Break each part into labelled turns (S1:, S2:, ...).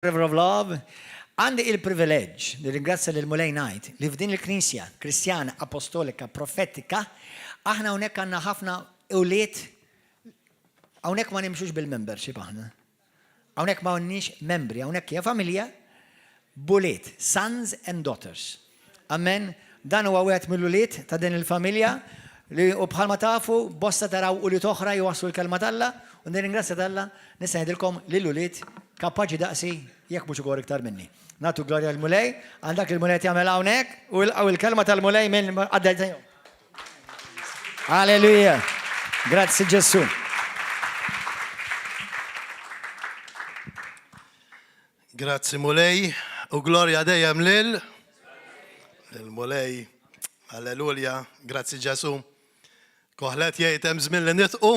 S1: River of Love. Għandi il-privileġġ, nirringrazzja lil Mulej ngħid, li f'din il-Knisja Kristjana Apostolika Profetika, aħna hawnhekk għandna ħafna ulied hawnhekk ma nimxux bil-membership aħna. Hawnhekk ma għandniex membri, hawnhekk hija familja b'ulied, sons and daughters. Amen. Dan huwa wieħed mill-ulied ta' din il-familja li u bħalma tafu bosta taraw ulied oħra jwasslu l-kelma t'Alla u nirringrazzja t'Alla nista' ngħidilkom li l-ulied kapaċi daqsi jekk mhux ukoll iktar minni. Nagħtu glorja l-Mulej għal dak li l-Mulej qed jagħmel hawnhekk u ilqgħu il-kelma tal-Mulej minn qaddej tiegħu. Alleluja. Grazzi Ġesù.
S2: Grazzi Mulej u glorja dejjem lil il-Mulej. Alleluja. Grazzi Ġesù. Koħlet jgħid hemm żmien li nitqu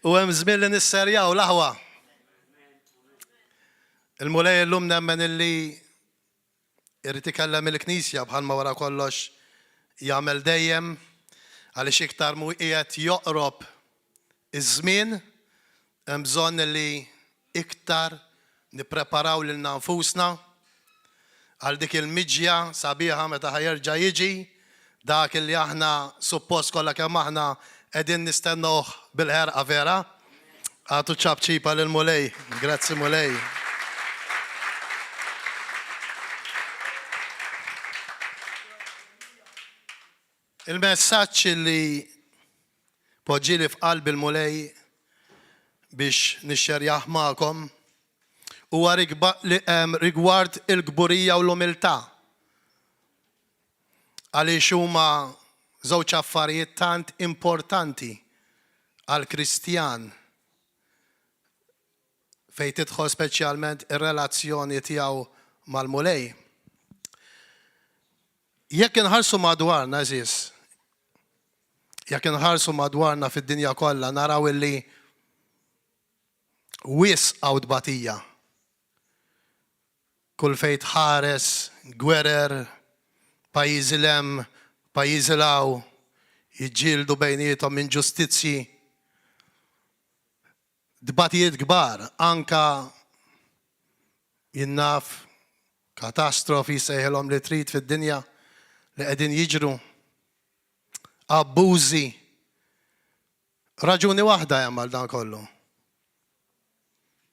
S2: u hemm żmien li nisserjaw l-aħwa. Il-Mulej illum nemmen illi irid ikellem il-Knisja bħalma wara kollox jagħmel dejjem għaliex iktar mu qiegħed joqrob iż-żmien hemm bżonn li iktar nippreparaw lilna nfusna għal dik il-miġja sabiħa meta ħa jerġa' jiġi dak li aħna suppost kollha kemm aħna qegħdin nistennewh bil-ħerqa vera? Agħtu ċapċipa lill-Mulej. Grazzi Mulej. Il-messaġġ li poġġieli f'qalbi l-Mulej biex nixxerjah magħkom huwa rigward il-kburija u l-umiltà. Għaliex huma żewġ affarijiet tant importanti għal Kristjan fejn tidħol speċjalment ir-relazzjoni tiegħu mal-Mulej. Jekk inħarsu madwarna, għeżież, jekk inħarsu madwarna fid-dinja kollha naraw illi wisq hawn tbatija. Kull fejn tħares, gwerer, pajjiżi 'l hemm, pajjiżi 'l hawn, jiġġieldu bejniethom inġustizzji. Tbatijiet kbar, anke jien naf katastrofi sejħilhom li trid fid-dinja li qegħdin jiġru. Abbużi. Raġuni waħda hemm għal dan kollu.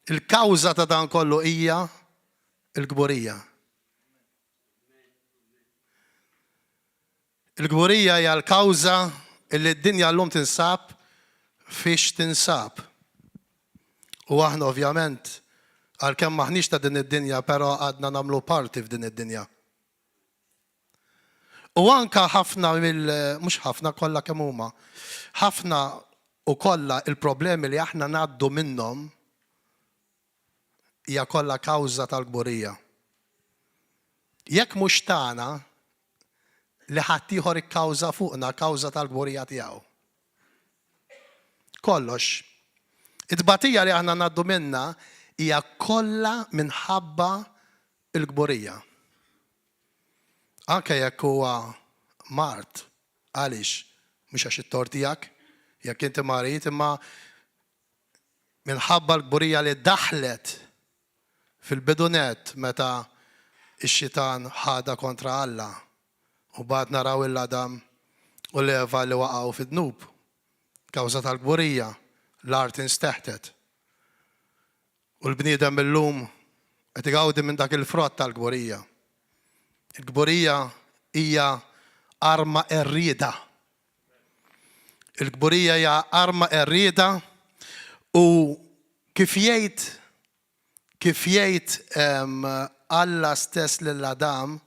S2: Il-kawża ta' dan kollu hija l-kburija. Il-kburija hija l-kawża li d-dinja llum tinsab fiex tinsab. U aħna ovvjament, għalkemm m'aħniex ta' din id-dinja, però għadna nagħmlu parti f'din id-dinja. U anka ħafna mill, mhux ħafna, kollha kemm huma, ħafna u kollha il-problemi li aħna ngħaddu minnhom hija kollha kawża tal-kburija. Jekk mhux tagħna, li ħaddieħor ikkawża fuqna kawża tal-kburija tiegħu. Kollox. It-tbatija li aħna ngħaddu minnha hija kollha minħabba l-kburija. Anke jekk huwa mard, għaliex? Mhux għax it-tort tiegħek, jekk inti marid, imma minħabba l-kburija li daħlet fil-bidu nett meta x-xitan ħadha kontra Alla u mbagħad naraw 'il Adam u 'l Eva li waqgħu fid-dnub kawża tal-kburija, l-art insteħtet. U l-bniedem illum qed igawdi minn dak il-frott tal-kburija. Il-kburija hija arma qerrieda. Il-kburija hija arma qerrieda u kif jgħid kif jgħid Alla stess lil Adam,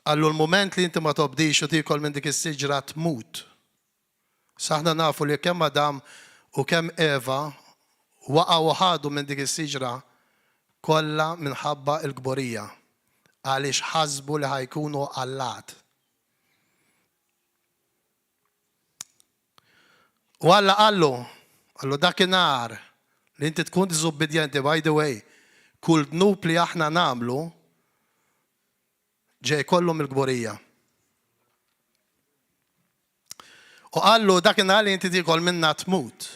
S2: qallu l-mument li inti ma tobdix u tiekol minn dik is-siġra tmut. Issa aħna nafu li kemm Adam u kemm Eva waqgħu u ħadu minn dik is-siġra kollha minħabba l-kburija, għaliex ħasbu li ħa jkunu allat. U Alla qallu, qallu dakinhar li inti tkun diżubbidjenti, by the way, kull dnub li aħna nagħmlu ġej kollu mill-kburija. U qallu dakinhar li inti tiekol minnha tmut.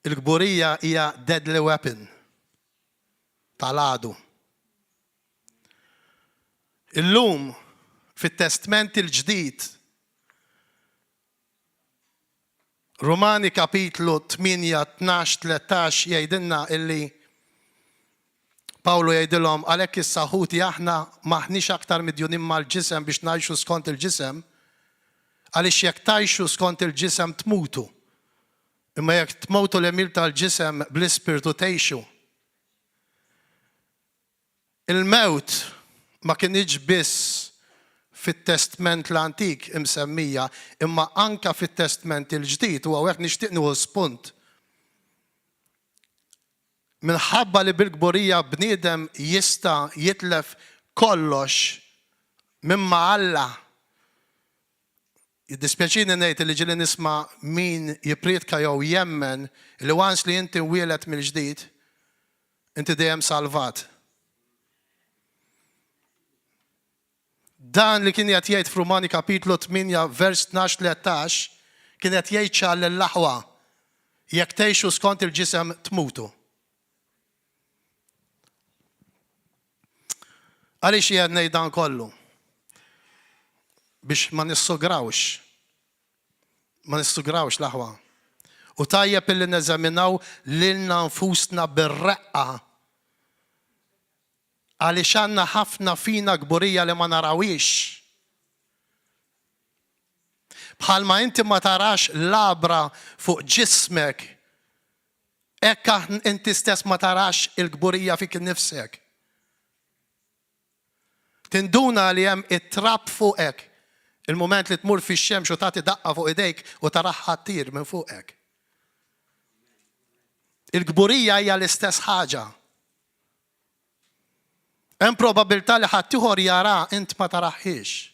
S2: Il-kburija hija deadly weapon tal-għadu. Illum fit-Testment il-Ġdid Rumani kapitlu 8, 12, 13 jgħidilna illi Pawlu jgħidilhom għalhekk issa ħuti aħna m'aħniex aktar midjunin mal-ġisem biex ngħixu skont il-ġisem, għaliex jekk tgħixu skont il-ġisem tmutu. Imma jekk tmewtu l-għemil tal-ġisem bl-Ispirtu tgħixu. Il-mewt ma kinitx biss fit-Testment l-Antik imsemmija, imma anke fit-Testment il-Ġdid, u hawnhekk nixtieq nieħu spunt. Minħabba li bil-kburija bniedem jista' jitlef kollox minn ma' Alla. Jiddispjaċini ngħid li ġieli nisma' min jippriedka jew jemmen li once li inti mwieled mill-ġdid, inti dejjem salvat. Dan li kien qed jgħid f'Rumani kapitlu 8 vers 12 13 kien qed jgħid ċar lill-aħwa, jekk tgħixu skont il-ġisem tmutu. Għaliex qiegħed ngħid dan kollu? Biex ma nissugrawx. Ma nissugrawx l-aħwa. U tajjeb illi neżaminaw lilna nfusna bir-reqqa għaliex għandna ħafna fina kburija li ma narawhiex. Bħalma inti ma tarax labra fuq ġismek, hekk inti stess ma tarax il-kburija fik innifsek. Tinduna li hemm it-trab fuqek il-mument li tmur fix-xemx u tagħti daqqa fuq idejk u taraha ttir minn fuqek. Il-kburija hija l-istess ħaġa. Hemm probabilità li ħaddieħor jara int ma taraħiex.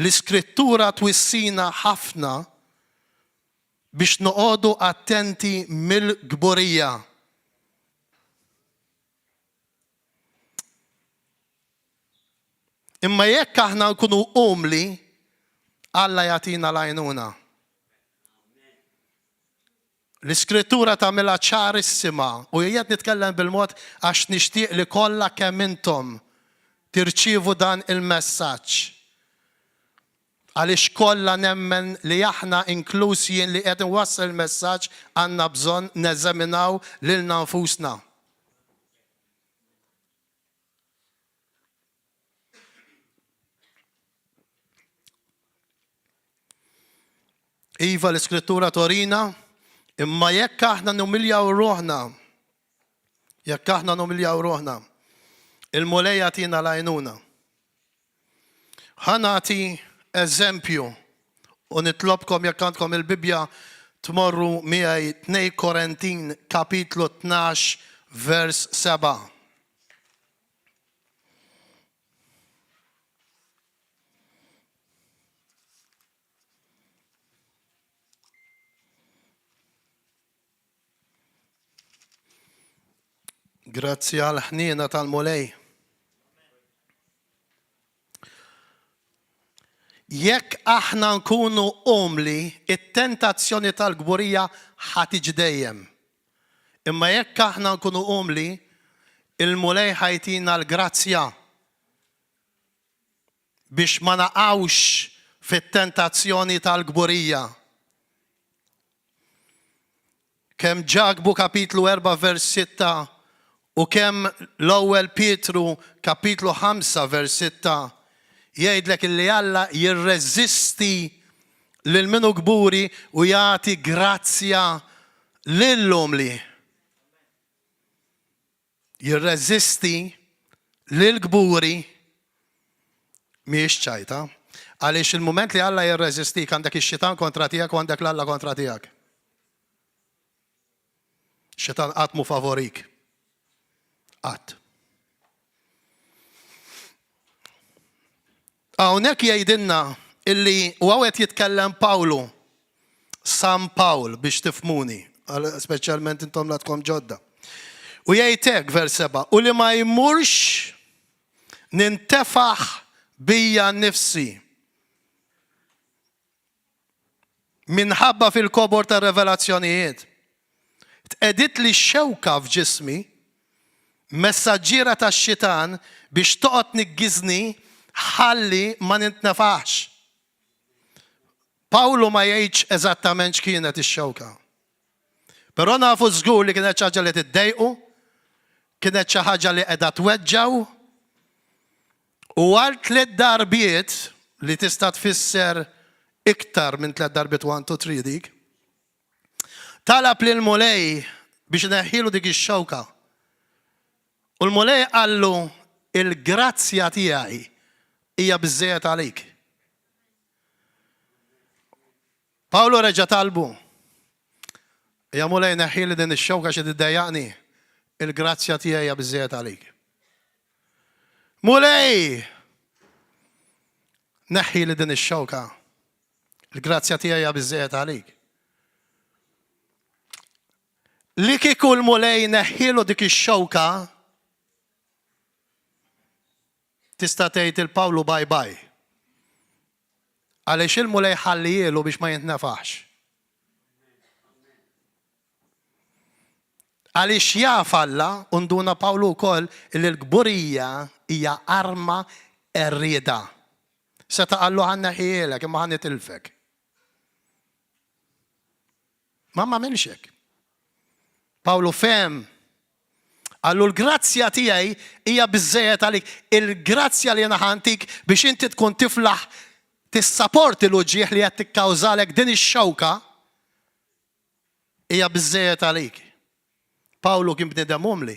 S2: L-Iskrittura twissina ħafna biex noqogħdu attenti mill-kburija. Imma jekk aħna nkunu umli, Alla jagħtina l-għajnuna. L-Iskrittura tagħmilha ċarissima, u qiegħed nitkellem bil-mod għax nixtieq li kollha kemm intom tirċievu dan il-messaġġ. Għaliex kollha nemmen li aħna, inkluż jien li qiegħed inwassal il-messaġġ, għandna bżonn neżaminaw lilna nfusna. Iva l-Iskrittura torina, imma jekk aħna numiljaw ruħna, jekk aħna numiljaw ruħna, il-Mulej jagħtina l-għajnuna. Ħa nagħti eżempju u nitlobkom jekk għandkom il-Bibbja tmorru miegħi 2 Korintin kapitlu 12 vers 7. Grazzi għal ħniena tal-Mulej. Jekk aħna nkunu umli, it-tentazzjoni tal-kburija ħa tiġi dejjem. Imma jekk aħna nkunu umli, il-Mulej ħa jtina l-grazzja biex ma naqgħux fit-tentazzjoni tal-kburija. Kemm Ġakbu kapitlu 4 vers 6 u kemm l-ewwel Pietru kapitlu 5 vers 6 jgħidlek illi Alla jirreżisti lil min hu kburi u jagħti grazzja lill-umli. Jirreżisti lill-kburi mhijiex ċajta. Għaliex il-mument li Alla jirreżistik għandek ix-xitan kontra tiegħek u għandek l-Alla kontra tiegħek. Xitan qatt mhu favorik. Qatt. Hawnhekk jgħidilna illi u hawn qed jitkellem Pawlu, San Pawl biex tifhmuni, speċjalment intom li għadkom ġodda. U jgħid hekk vers 7, u li ma jmurx nintefaħ. bija nnifsi. Minħabba fil-kobor tar-revelazzjonijiet. Tqegħditli xewka f'ġismi, messaġġiera tax-xitan biex toqgħod tniggiżni ħalli ma nintnefaħx. Pawlu ma jgħidx eżattament x'kienet ix-xewka. Però nafu żgur li kienet xi ħaġa li tiddejqu, kienet xi ħaġa li qiegħda tweġġgħu. U għal tliet darbiet li tista' tfisser iktar minn tliet darbiet 1 2 3 dik. Talab lil Mulej biex ineħħilu dik ix-xewka. U l-Mulej qallu il-grazzja tiegħi hija biżżejjed għalik. Pawlu reġa' talbu, Ja Mulej neħħili din ix-xewka xi tiddejjaqni, il-grazzja tiegħi hija biżżejjed għalik. Mulej! Neħħili din ix-xewka. Il-grazzja tiegħi hija biżżejjed għalik. Li kieku l-Mulej neħħilu dik ix-xewka, tista' tgħid il Pawlu bye bye. Għaliex il-Mulej ħallihielu biex ma jintnefaħx. Għaliex jaf Alla, u nduna Pawlu wkoll, li l-kburija hija arma qerrieda. Seta' qallu ħa nneħħihielek imma ħa nitilfek. Ma m'għamilx hekk. Pawlu fehem. Qallu l-grazzja tiegħi hija biżżejjed għalik. Il-grazzja li jiena ħa ntik biex inti tkun tiflaħ tissaporti l-uġigħ li qed tikkawżalek din ix-xewka hija biżżejjed għalik. Pawlu kien bniedem umli.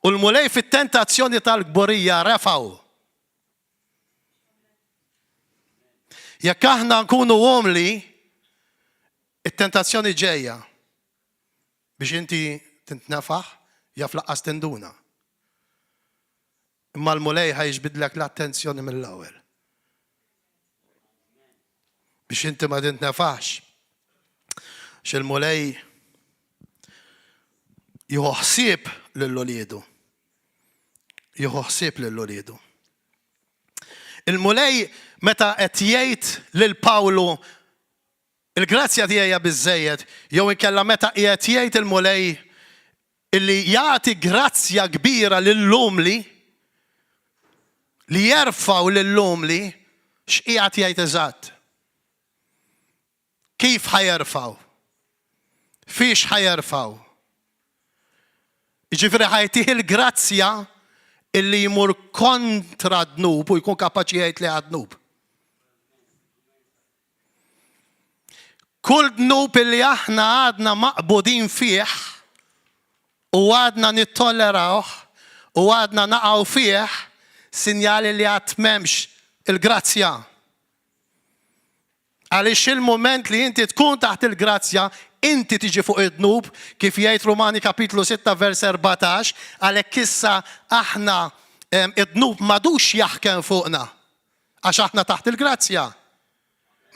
S2: U l-Mulej fit-tentazzjoni tal-kburija refgħu. Jekk aħna nkunu umli, it-tentazzjoni ġejja biex inti tintnefaħ jaf laqqas tinduna. Imma l-Mulej ħa jiġbidlek l-attenzjoni mill-ewwel. Biex inti ma tintnefaħx. X'il-Mulej jieħu ħsieb lil uliedu. Jieħu ħsieb lil uliedu. Il-Mulej meta qed jgħid lil Pawlu il-grazzja tiegħi hija biżżejjed, jew inkella meta qiegħed jgħid il-Mulej illi jagħti grazzja kbira lill-umli, li jerfgħu lill-umli, x'qiegħed jgħid eżatt? Kif ħa jerfgħu? Fiex ħa jerfgħu? Jiġifieri ħa jtih il-grazzja illi jmur kontra d-dnub u jkun kapaċi jgħid le għad-dnub. Kull dnub illi aħna għadna maqbudin fih u għadna nittollerawh u għadna naqgħu fih, sinjali li għad m'hemmx il-grazzja. Għaliex il-mument li inti tkun taħt il-grazzja, inti tiġi fuq id-dnub, kif jgħid Rumani kapitlu 6 vers 14, għalhekk issa aħna id-dnub m'għadux jaħkem fuqna, għax aħna taħt il-grazzja.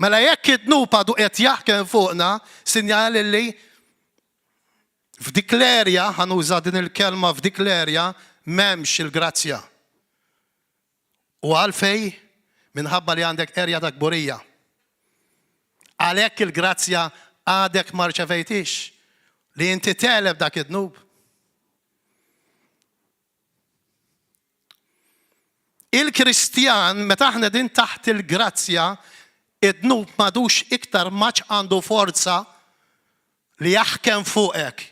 S2: Mela jekk id-dnub għadu qed jaħkem fuqna, sinjal li f'dik l-erja, ħa nuża din il-kelma f'dik l-erja, m'hemmx il-grazzja. U għalfejn? Minħabba li għandek erja ta' kburija. Għalhekk il-grazzja għadek ma rċevejtix li inti tegħleb dak id-dnub. Il-Kristjan, meta aħna din taħt il-grazzja, id-dnub m'għadux iktar maċ għandu forza li jaħkem fuqek.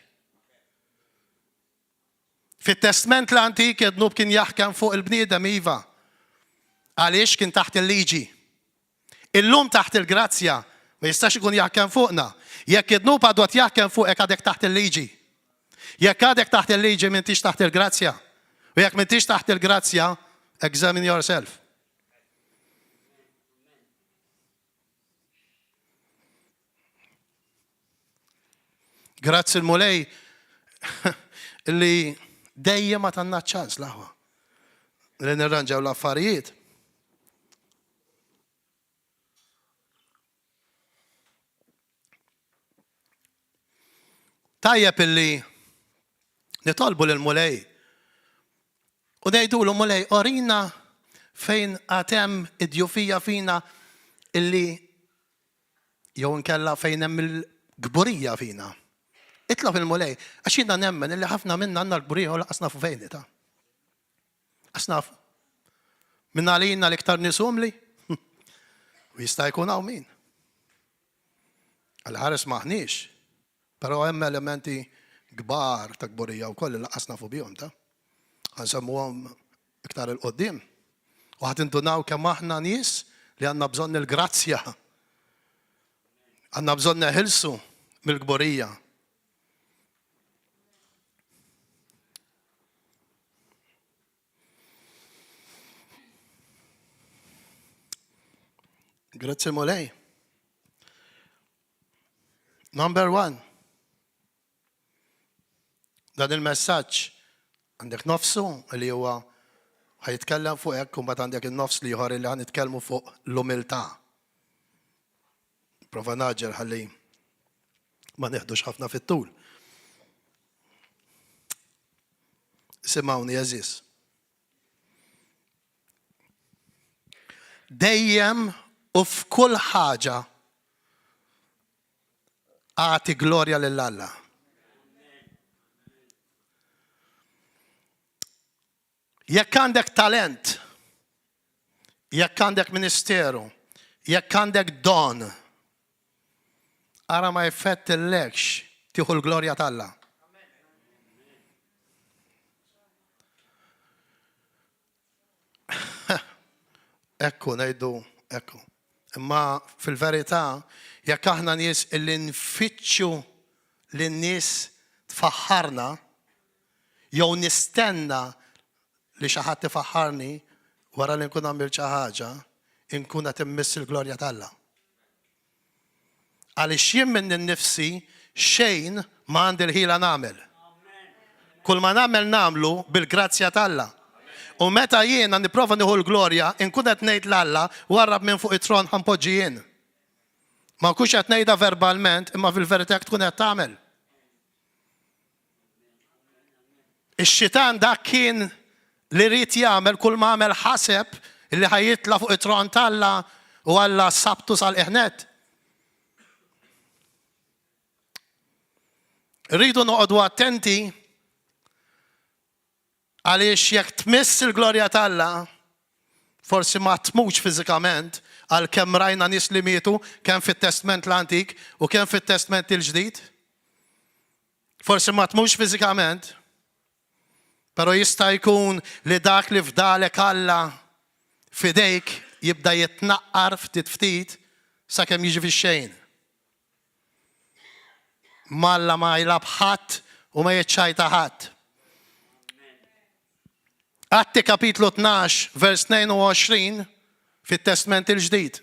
S2: Fit-Testment l-Antik id-dnub kien jaħkem fuq il-bniedem, iva. Għaliex kien taħt il-liġi. Illum taħt il-grazzja ma jistax ikun jaħkem fuqna. Jekk id-dnub għadu qed jaħkem fuqek għadek taħt il-liġi. Jekk għadek taħt il-liġi m'intix taħt il-grazzja. U jekk m'intix taħt il-grazzja, examine yourself. Grazzi l-Mulej li dejjem ma tanna ċans l-aħwa li nirranġaw l-affarijiet. Tajjeb illi nitolbu lill-Mulej. U ngħidulu Mulej, orina fejn għad hemm id-djufija fina illi jew inkella fejn hemm il-kburija fina. Itlob il-Mulej, għax jiena nemmen illi ħafna minna għandna l-kburija u laqas nafu fejn ta. Għax nafu. Minn għalina l-iktar nies umli. U jista' jkun hawn min. Għal ħares maħniex, però hemm elementi kbar ta' kburija wkoll li laqas nafu bihom ta' ħansemmuhom iktar il-qoddim. U ħadd indunaw kemm aħna nies li għandna bżonn il-grazzja. Għandna bżonn neħilsu mill-kburija. Grazzi Mulej. Number one. Dan il-messaġġ għandek nofsu li huwa ħajitkellem fuq hekk u mbagħad għandek in-nofs li ieħor li ħanitkellmu fuq l-umiltà. Prova naġel ħalli ma neħdux ħafna fit-tul. Simgħuni għeżież. Dejjem u f'kull ħaġa agħti glorja lil Alla. Jekk għandek talent, jekk għandek ministeru, jekk għandek don, ara ma jfettillekx tieħu l-glorja t'Alla. Ekku ngħidu ekku. Imma fil-verità, jekk aħna nies illi nfittxu lin-nies tfaħħarna, jew nistenna li xi ħadd ifaħħarni wara li nkun għamilt xi ħaġa, inkun qed immiss il-glorja t'Alla. Għaliex jien minni nnifsi xejn ma għandi l-ħila nagħmel. Kull ma nagħmel nagħmlu bil-grazzja t'Alla. U meta jiena nipprova nieħu l-glorja, inkun qed ngħid 'l Alla, warrab minn fuq it-tron ħa npoġġi jien. Ma nkunx qed ngħidha verbalment, imma fil-verità hekk tkun qed tagħmel. Ix-xitan dak kien li ried jagħmel kull ma għamel ħaseb li ħa jitla' fuq it-tron t'Alla u Alla sabtu sal-qiegħ Rridu noqogħdu attenti Għaliex jekk tmiss il-glorja t'Alla, forsi ma tmutx fiżikament, għalkemm rajna nies li mietu kemm fit-Testment l-Antik u kemm fit-Testment il-Ġdid. Forsi ma tmutx fiżikament, però jista' jkun li dak li fdalek Alla f'idejk jibda jitnaqqar ftit ftit sakemm jiġi fix-xejn. M'Alla ma jilgħab ħadd u ma jiċċajta ħadd. Atti kapitlu 12, vers 22 fit-Testment il-Ġdid.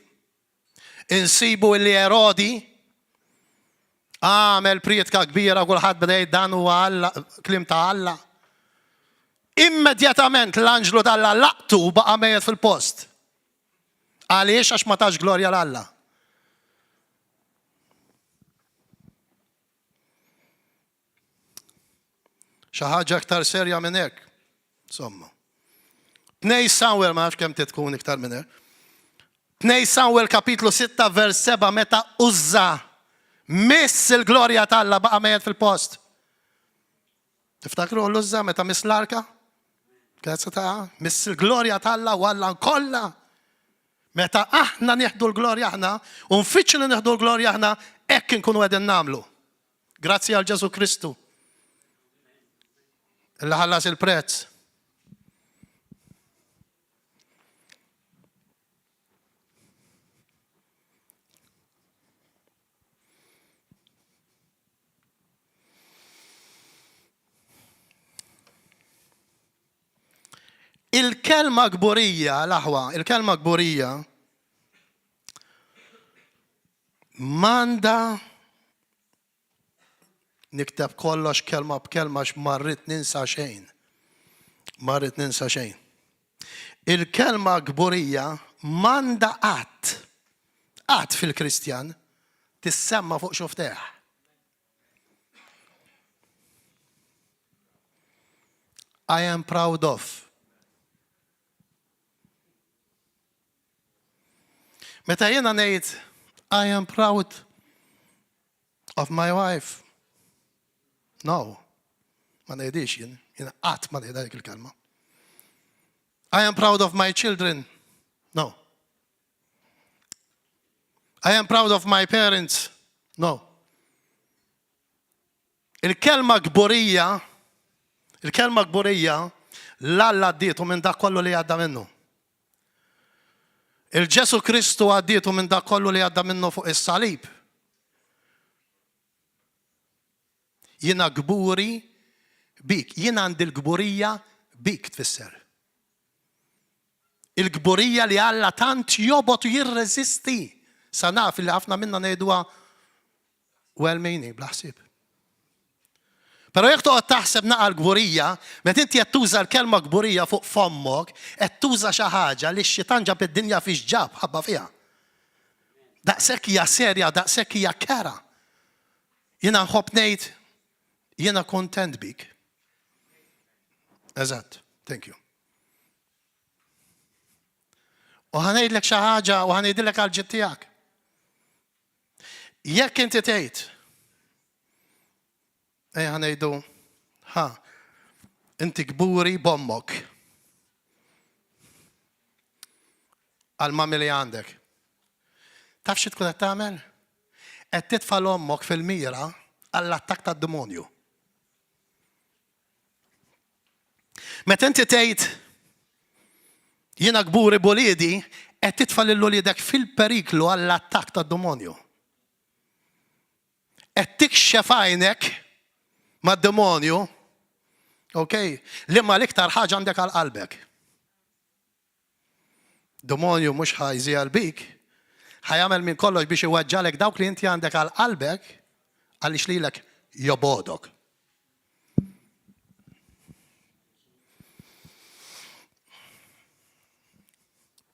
S2: Insibu li Erodi għamel prietka kbira kulħadd beda jgħid dan huwa Alla, kliem ta' Alla. Immedjatament l-anġlu t'Alla laqtu u baqa' mejjet fil-post. Għaliex? Għax ma tax glorja 'l Alla. Xi ħaġa aktar serja minn hekk. Insomma. Tnej Samuel ma nafx kemm tkun iktar minn hekk. Tnej Samuel kapitlu 6 vers 7 meta użza miss il-glorja t'Alla baqa' mejjet fil-post. Tiftakru l-Użża meta miss l-arka? Kienet se taqa' miss il-glorja t'Alla u Alla nkollha. Meta aħna nieħdu l-glorja aħna u nfittxu li nieħdu l-glorja aħna, hekk inkunu qegħdin nagħmlu. Grazzi għal Ġesù Kristu. Illi ħallas il-prezz. Il-kelma kburija, l-aħwa, il-kelma kburija manda nikteb kollox kelma b'kelma għax ma rrid ninsa xejn. Ma rrid ninsa xejn. Il-kelma kburija m'għandha qatt, qatt fil-Kristjan, tissemma fuq xuftejh. I am proud of. Meta jiena ngħid I am proud of my wife. No. Ma ngħidix jien, jien qatt ma ngħidha dik il-kelma. I am proud of my children. No. I am proud of my parents. No. Il-kelma kburija, il-kelma kburija, l-Alla għaddietu minn dak kollu li għadda minnu. Il-Ġesu Kristu għaddietu minn dak kollu li għadda minnu fuq is-salib. Jiena kburi bik, jiena għandi l-kburija bik tfisser. Il-kburija li Alla tant jobgħod u jirreżisti. Sa naf li ħafna minna ngħiduha well meaning, bla ħsieb. Però jekk toqgħod taħseb naqa' l-kburija, meta inti qed tuża l-kelma kburija fuq fommok, qed tuża xi ħaġa li x-xitan ġab id-dinja fiex ġab ħabba fiha. Daqshekk hija serja, daqshekk hija kera. Jiena nħobb ngħid jiena kontent bik. Eżatt, thank you. U ħa ngħidlek xi ħaġa u ħa ngħidilek għal ġid tiegħek. Jekk inti tgħid, ejja ħa ngħidu, ħa, inti kburi b'ommok. Għal mami li għandek. Taf xi tkun qed tagħmel? Qed titfa' l-ommok fil-mira għall-attakk tad-demonju. Meta inti tgħid jiena kburi b'uliedi, qed titfa' lil uliedek fil-periklu għall-attakk tad-demonju. Qed tikxef għajnek mad-demonju, ok, li ma l-iktar ħaġa għandek għal qalbek. Demonju mhux ħa jżiegħel bik, ħa jagħmel minn kollox biex iweġġalek dawk li inti għandek għal qalbek għaliex lilek jobgħodok.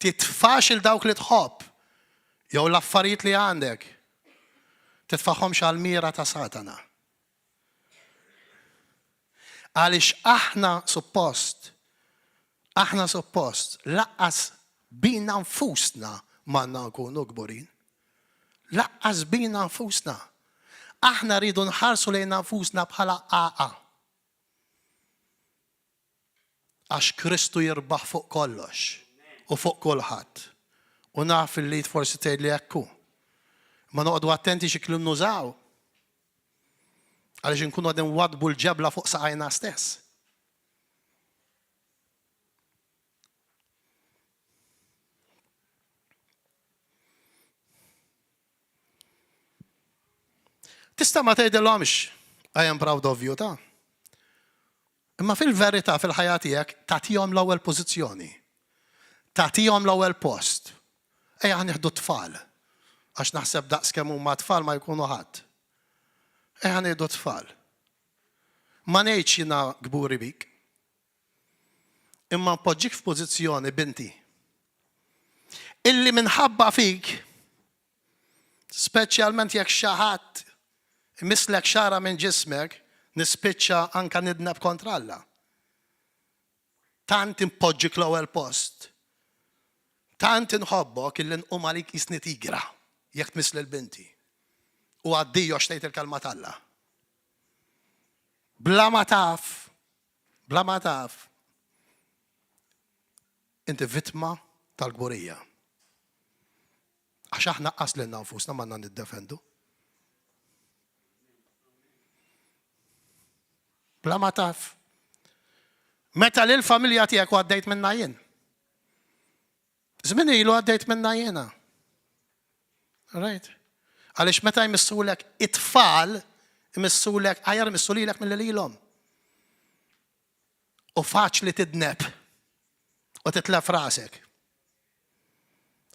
S2: Titfax il dawk li tħobb jew l-affarijiet li għandek. Titfaħhomx għal mira ta' Satana. Għaliex aħna suppost, aħna suppost laqqas bina nfusna m'għandna nkunu kburin. Laqqas bina nfusna. Aħna rridu nħarsu lejna nfusna bħala għaqa. Għax Kristu jirbaħ fuq kollox u fuq kulħadd. U naf li forsi tgħidli hekk hu. Ma noqogħdu attenti xi kliem nużaw. Għaliex inkunu qegħdin nwaddbu l-ġebla fuq saqajna stess. Tista' ma tgħidilhomx I am proud of you ta' Imma fil-verità fil-ħajja tiegħek tagħtihom l-ewwel pożizzjoni. Tagħtihom l-ewwel post. Ejja ħa nieħdu t-tfal. Għax naħseb daqs kemm huma tfal ma jkunu ħadd. Ejja ħa nieħdu t-tfal. Ma ngħidx jiena kburi bik. Imma npoġġik f'pożizzjoni binti. Illi minħabba fik Speċjalment jekk xi ħadd imisslek xagħra minn ġismek, nispiċċa anke nidneb kontra Alla. Tant inpoġġik l-ewwel post. Tant inħobbok illi nqum għalik qisni tigra jekk tmiss lil binti. U addio x'tgħid il-kelma t'Alla. Bla ma taf, bla ma taf, inti vittma tal-kburija. Għax aħna qas lilna nfusna m'għandna niddefendu. Bla ma taf. Meta lil familja tiegħek u għaddejt minna jien. Żmien ilu għaddejt minna jiena. Right? Għaliex meta jmissulek it-tfal, jmissulek, aħjar jmissu lilek milli lilhom. U faċli tidneb u titlef rasek.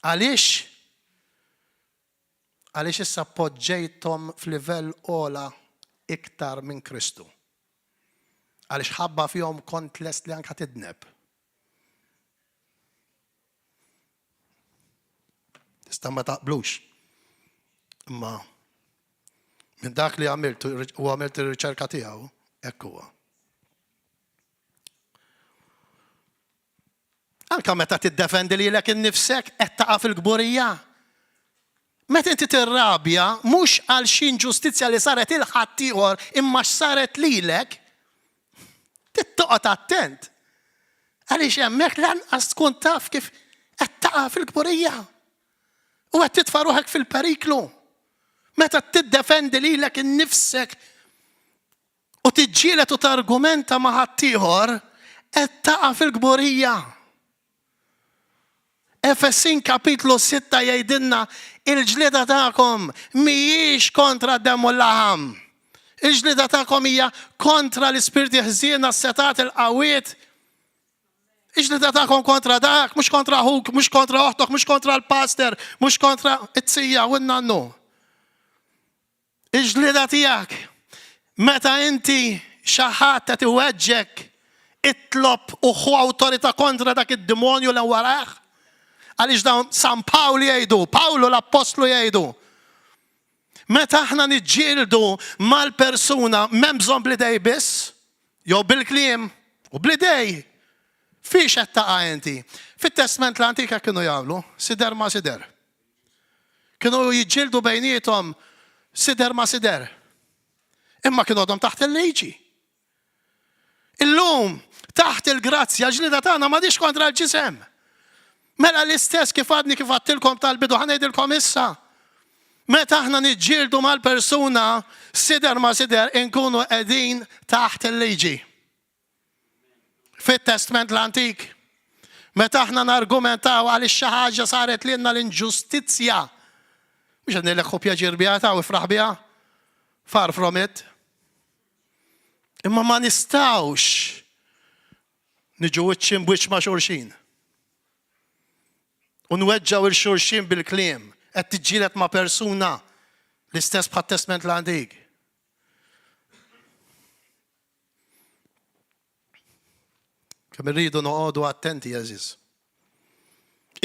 S2: Għaliex? Għaliex issa poġġejthom f'livell ogħla iktar minn Kristu. Għaliex ħabba fihom kont lest li anka tidneb. Tista' ma taqblux. Imma minn dak li għamilt u għamilt ir-riċerka tiegħu, hekk huwa. Anka meta tiddefendi lilek innifsek qed taqa' fil-kburija. Meta inti tirrabja mhux għal xi inġustizzja li saret il ħaddieħor imma x'saret lilek, trid toqgħod attent. Għaliex hemmhekk lanqas tkun taf kif qed taqa' fil-kburija. U qed titfa' ruħek fil-periklu. Meta tiddefendi lilek innifsek u tiġġieled u targumenta ma' ħaddieħor, qed taqa' fil-kburija. Efesin kapitlu 6 jgħidilna il-ġlieda tagħkom mhijiex kontra d-demm u l-laħam. Il-ġlieda tagħkom hija kontra l-ispirti ħżiena, s-setat il-qawwiet. Il-ġlieda tagħkom kontra dak, mhux kontra ħuk, mhux kontra oħtok, mhux kontra l-pastor, mhux kontra it-tija u n-nannu. Il-ġlieda tiegħek meta inti xi ħadd qed iweġġek, itlob u ħu awtorità kontra dak id-demonju li warah. Għaliex dawn San Pawl jgħidu, Pawlu l-Appostlu jgħidu. Meta aħna niġġieldu mal-persuna m'hemm bżonn bl-idej biss, jew bil-kliem u bl-idej. Fiex qed taqa' inti? Fit-Testment l-Antik hekk kienu jagħmlu, sider ma' sider. Kienu jiġġieldu bejniethom sider ma' sider. Imma kienu għadhom taħt il-liġi. Illum, taħt il-grazzja, ġlida tagħna m'għadix kontra l-ġisem. Mela l-istess kif għadni kif għadtilkom tal-bidu ħa ngħidilkom issa. Meta aħna niġġieldu mal-persuna sider ma' sider inkunu qegħdin taħt il-liġi. Fit-Testment l-Antik, meta aħna nargumentaw għaliex xi ħaġa saret lilna l-inġustizzja, mhux qed ngħidlek ħu pjaċir biha ta' u ifraħ biha, far from it. Imma ma nistgħux niġu wiċċ imbwiċċ ma' xulxin. U nweġġgħu 'l xulxin bil-kliem, qed tiġġieled ma' persuna l-istess bħat-Testment l-Antik. Kemm irridu noqogħdu attenti, għeżież.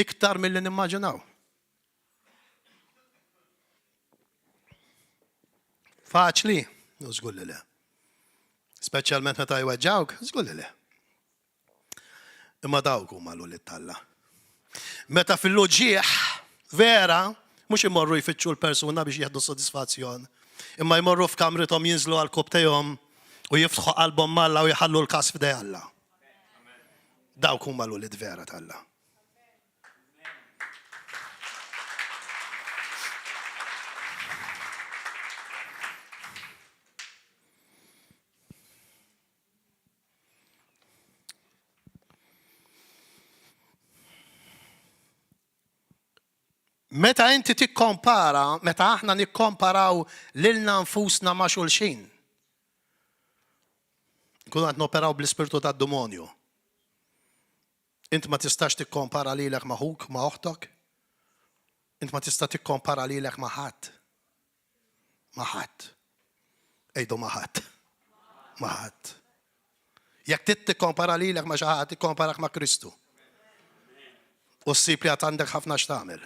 S2: Iktar milli nimmaġinaw. Faċli? No, żgur li le. Speċjalment meta jweġġawk, żgur li le. Imma dawk huma l-ulied t'Alla. Meta fil-uġigħ vera, mhux imorru jfittxu l-persuna biex jieħdu sodisfazzjon, imma jmorru f'kamrithom jinżlu għal kubbtejhom u jiftħu qalbhom m'Alla u jħallu l-każ f'idej Alla. Dawk huma l-ulied vera t'Alla. Meta inti tikkompara, meta aħna nikkomparaw lilna nfusna ma' xulxin, nkunu qed noperaw bl-ispirtu tad-demonju. Int ma tistax tikkompara lilek ma' ħuk, ma' oħtok. Int ma tista' tikkompara lilek ma' ħadd. Ma' ħadd. Għidu ma' ħadd. Ma' ħadd. Jekk trid tikkompara lilek ma' xi ħadd, ikkomparak ma' Kristu. U ssib li għad għandek ħafna x'tagħmel.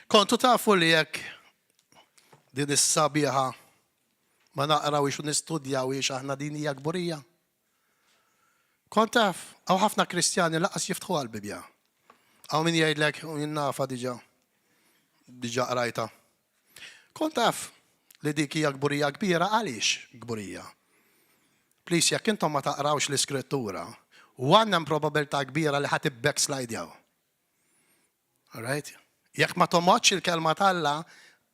S2: Kontu tafu li jekk din is-sabiħa ma naqrawhiex u nistudjawhiex aħna din hija kburija? Kont taf, hawn ħafna Kristjani lanqas jiftħuha l-Bibbja. Hawn min jgħidlek jien nafha diġà, diġà qrajtha. Kont taf li dik hija kburija kbira għaliex kburija? Please jekk intom ma taqrawx l-Iskrittura, one hemm probabilità kbira li ħa tibbackslidjaw. All right? Jekk ma tomgħodx il-kelma t'Alla,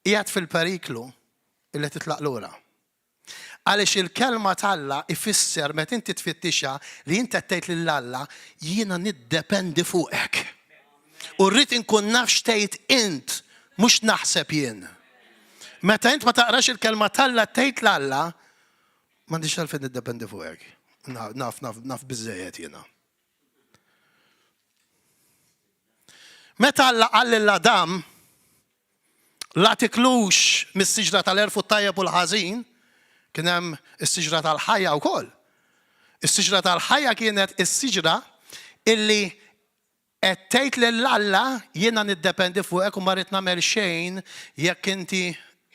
S2: qiegħed fil-periklu illi titlaq lura. Għaliex il-kelma t'Alla ifisser meta inti tfittixha li inti qed tgħid lil Alla, jiena niddependi fuqek. U rrid inkun naf x'tgħid int, mhux naħseb jien. Meta int ma taqrax il-kelma t'Alla tgħid 'l Alla, m'għandix għalfejn niddependi fuqek. Naf, naf, naf biżżejjed jiena. Meta Alla qal lil Adam, la tiklux mis-siġra tal-għerf u t-tajjeb u l-ħażin, kien hemm is-siġra tal-ħajja wkoll. Is-siġra tal-ħajja kienet is-siġra illi qed tgħid lil Alla jiena niddependi fuqek u ma rrid nagħmel xejn jekk inti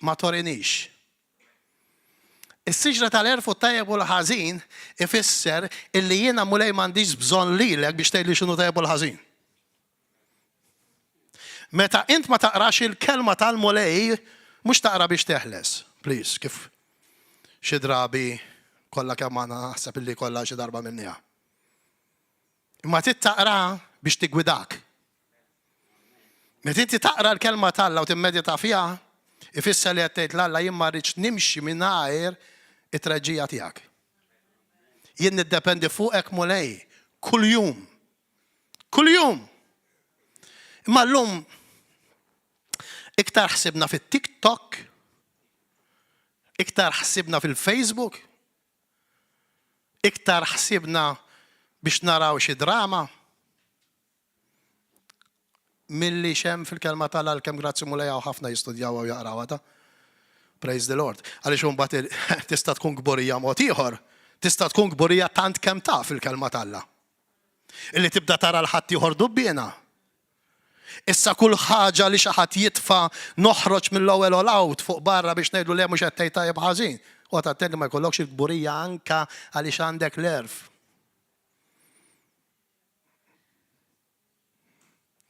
S2: ma torinix. Is-siġra tal-għerf u t-tajjeb u l-ħażin ifisser illi jiena Mulej m'għandix bżonn lilek biex tgħidli x'inhu tajjeb u l-ħażin. Meta int ma taqrax il-kelma tal-Mulej, mhux taqra biex teħles, please, kif xi drabi kollha kemm aħna naħseb illi kollha xi darba minniha. Imma trid taqra biex tiggwidak. Meta inti taqra l-kelma t'Alla u timmedita fiha, ifisser li qed tgħid 'l Alla jien ma rridx nimxi mingħajr it-treġġija tiegħek. Jien niddependi fuqek Mulej kuljum. Kuljum! Imma llum iktar ħsibna fit-TikTok, iktar ħsibna fil-Facebook, Iktar ħsibna biex naraw xi drama milli x'hemm fil-Kelma t'Alla għalkemm grazzi Mulej hawn ħafna jistudjawha u jaqrawha ta'. Praise the Lord. Għaliex imbagħad tista' tkun kburija mod ieħor. Tista' tkun kburija tant kemm taf il-Kelma t'Alla. Illi tibda tara 'l ħaddieħor dubbiena. Issa kull ħaġa li xi ħadd jitfa' noħroġ mill-ewwel all out fuq barra biex ngħidlu le mhux qed tgħid tajjeb ħażin. Oqgħod attent li ma jkollokx il-kburija anke għaliex għandek l-għerf.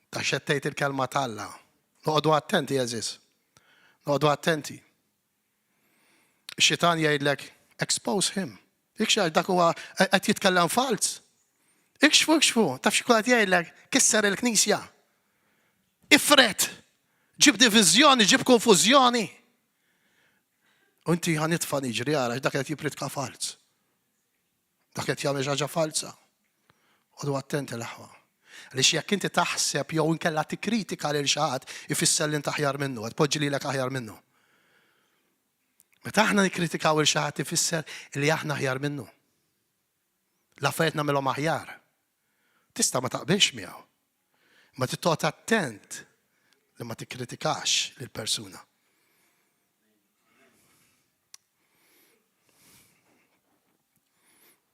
S2: Ta' x'qed tgħid il-kelma t'Alla. Noqogħdu attenti għeżież. Noqogħdu attenti. Ix-xitan jgħidlek, expose him. Ikxaf dak huwa qed jitkellem falz. Ikxfu, ikxfu, taf xi qed jgħidlek, kisser il-knisja. Ifred, ġib diviżjoni, ġib konfużjoni. U inti ħa nitfa' niġri ara dak qed jippritka falz. Dak qed jagħmel xi ħaġa falza. Oqogħdu attenti l-aħwa. Għaliex jekk inti taħseb jew inkella tikkritika lil xi ħadd, ifisser li int aħjar minnu, qed tpoġġi lilek aħjar minnu. Meta aħna nikkritikaw lil xi ħadd ifisser li aħna aħjar minnu. L-affarijiet nagħmilhom aħjar. Tista' ma taqbilx miegħu. Imma trid toqgħod attent li ma tikkritikax lill-persuna.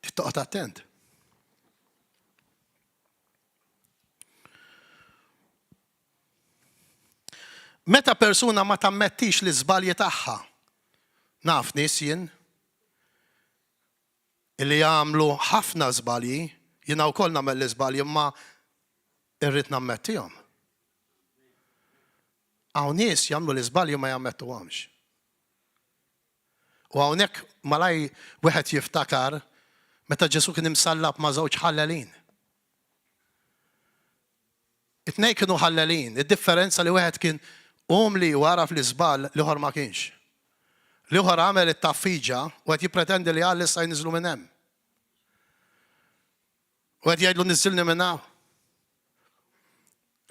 S2: Trid toqgħod attent. Meta persuna ma tammettix l-iżbalji tagħha, naf nies jien li jagħmlu ħafna żbalji, jiena wkoll nagħmel l-iżbalji imma irrid nammettihom. Hawn nies jagħmlu l-iżbalji ma jammettuhomx. U hawnhekk malaj wieħed jiftakar meta Ġesù kien imsallab ma' żewġ ħallelin. It-tnejn kienu ħallelin, id-differenza li wieħed kien umli u għaraf l-iżball, l-ieħor ma kienx. L-ieħor għamel it-tgħaffiġa u qed jippretendi li Alla issa jniżżlu minn hemm. U qed jgħidlu niżżilni minn hawn.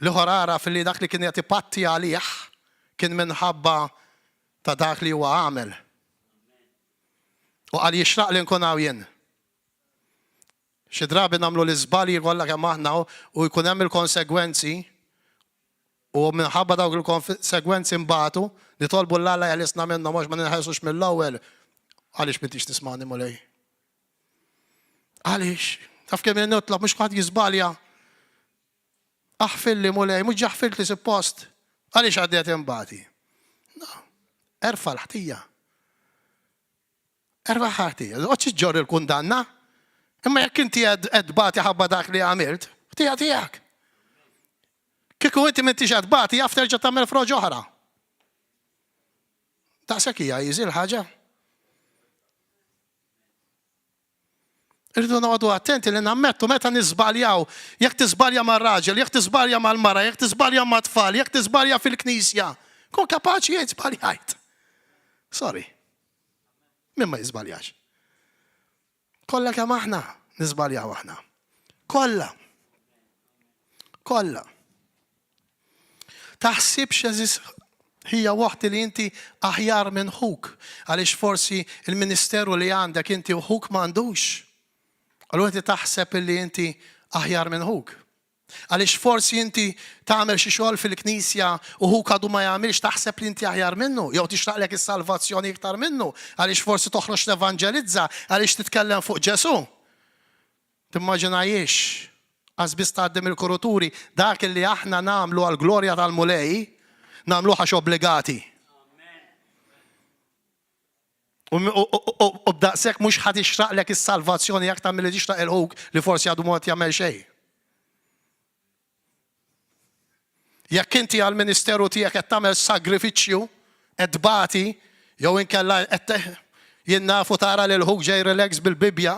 S2: L-ieħor għaraf li dak li kien qed ipatti għalih kien minħabba ta' dak li huwa għamel. U qal jixraqli nkun hawn jien. Xi drabi nagħmlu l-iżbalji kollha kemm aħna u jkun hemm il-konsegwenzi u minħabba dawk il-konsegwenzi nbatu, nitolbu 'l Alla jeħlisna minnhom għax ma ninħelsux mill-ewwel. Għaliex m'intix tismagħni Mulej? Għaliex? Taf kemm nitlob mhux kulħadd jiżbalja. Aħfirli Mulej, mhux ġa ħfirtli suppost. Għaliex għadni qed inbati? No. Erfa' l-ħtija. Erfa' ħtija. Toqgħodx iġġorr il-kundanna. Imma jekk inti qed tbati ħabba dak li għamilt, ħtija tiegħek. Kieku inti m'intix qed tbati jaf terġa' tagħmel froġ oħra. Daqshekk hija easy l-ħaġa. Irridu noqogħdu attenti li nammettu meta niżbaljaw, jekk tiżbalja mar-raġel, jekk tiżbalja mal-mara, jekk tiżbalja mat-tfal, jekk tiżbalja fil-knisja. Kun kapaċi jgħid żbaljajt. Sorry. Min ma jiżbaljax? Kollha kemm aħna niżbaljaw aħna. Kollha. Kollha. Taħsibx għeżież ħija u oħti li inti aħjar minn ħuk għaliex forsi il-ministeru li għandek inti u ħuk m'għandux. Allura inti taħseb li inti aħjar minn ħuk. Għaliex forsi inti tagħmel xi xogħol fil-knisja u ħuk għadu ma jagħmilx taħseb li inti aħjar minnu, jew tixtaqlek is-salvazzjoni iktar minnu, għaliex forsi toħroġ tevanġelizza, għaliex titkellem fuq Ġesù. Timmaġinahiex, qas biss tgħaddi mill-kuruturi, dak li aħna nagħmlu għall-glorja tal-Mulej, nagħmluh għax obbligati. U b'daqshekk mhux ħa tixraqlek is-salvazzjoni aktar milli tixraq il-ħuk li forsi għadu mhu qed jagħmel xejn. Jekk inti għall-ministeru tiegħek qed tagħmel sagrifiċċju, qed tbati, jew inkella qed jien nafu tara lil ħuk ġej relax bil-Bibbja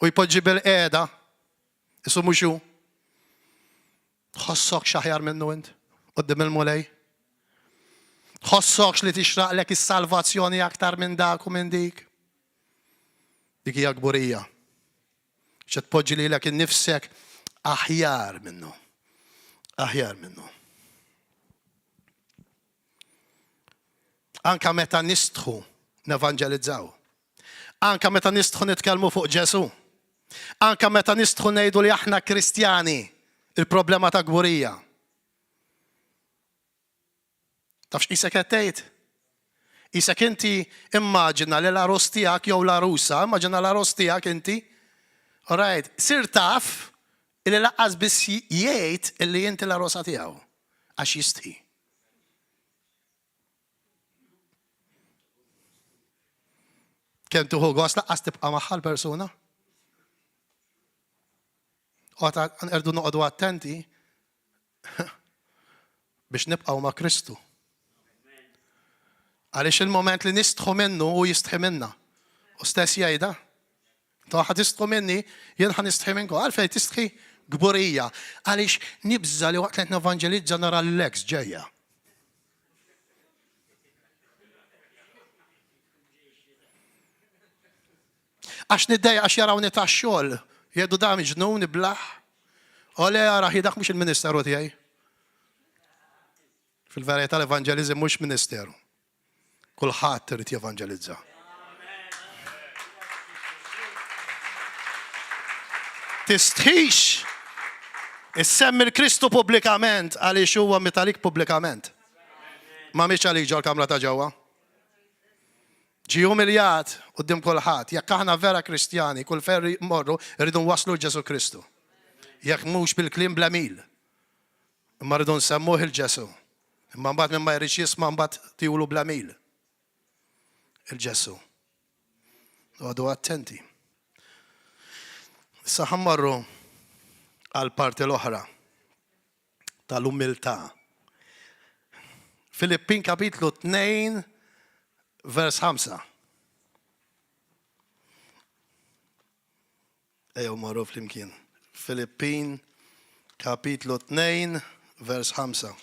S2: u jpoġġi bil-qiegħda, isu mhux hu. Tħossokx aħjar minnu int quddiem il-Mulej? Tħossokx li tixraqlek is-salvazzjoni aktar minn dak u minn dik? Dik hija kburija. X'qed tpoġġi lilek innifsek aħjar minnu. Aħjar minnu. Anka meta nistħu nevanġelizzaw. Anka meta nistħu nitkellmu fuq Ġesù. Anka meta nistħu ngħidu li aħna Kristjani, il-problema ta' kburija. Taf x'qisek qed tgħid? Qisek inti immaġina li l-għarus tiegħek jew l-għarusa, immaġina l-għarus tiegħek inti, alright, sir taf illi laqqas biss jgħid illi inti l-għarusa tiegħu għax jistħi. Kemm tieħu gost laqqas tibqa' magħha l-persuna? Irdu noqogħdu attenti biex nibqgħu ma' Kristu. Għaliex il-moment li nistħu minnu u jistħi minna. U stess jgħidha. Intom ħa tistħu minni, jien ħa nistħi minnkom. Għalfejn tistħi kburija. Għaliex nibża li waqt li qed nevanġelizza nara l-ex ġejja. Għax niddejjaq għax jarawni tax-xogħol. Jgħidu da miġnun iblah. O le ara dak mhux il-ministeru tiegħi. Fil-verità l-evanġeliżmu mhux ministeru. Kulħadd irid jevanġelizza. Tistħix issemmi l-Kristu pubblikament għaliex huwa miet għalik pubblikament. Ma mietx għalik ġol-kamra ta' ġewwa. Ġie umiljat quddiem kulħadd. Jekk aħna vera Kristjani, kull fejn mmorru rridu nwasslu 'l Ġesù Kristu. Jekk mhux bil-kliem bl-għemil. Imma rridu nsemmuh 'il Ġesù. Imma mbagħad min ma jridx jisma' mbagħad tihulu bl-għemil. 'Il Ġesù. Noqogħdu attenti. Issa ħa mmorru għall-parti l-oħra tal-umiltà. Filippin kapitlu 2 vers 5. Ejjew morru flimkien. Filippin kapitlu 2 vers 5.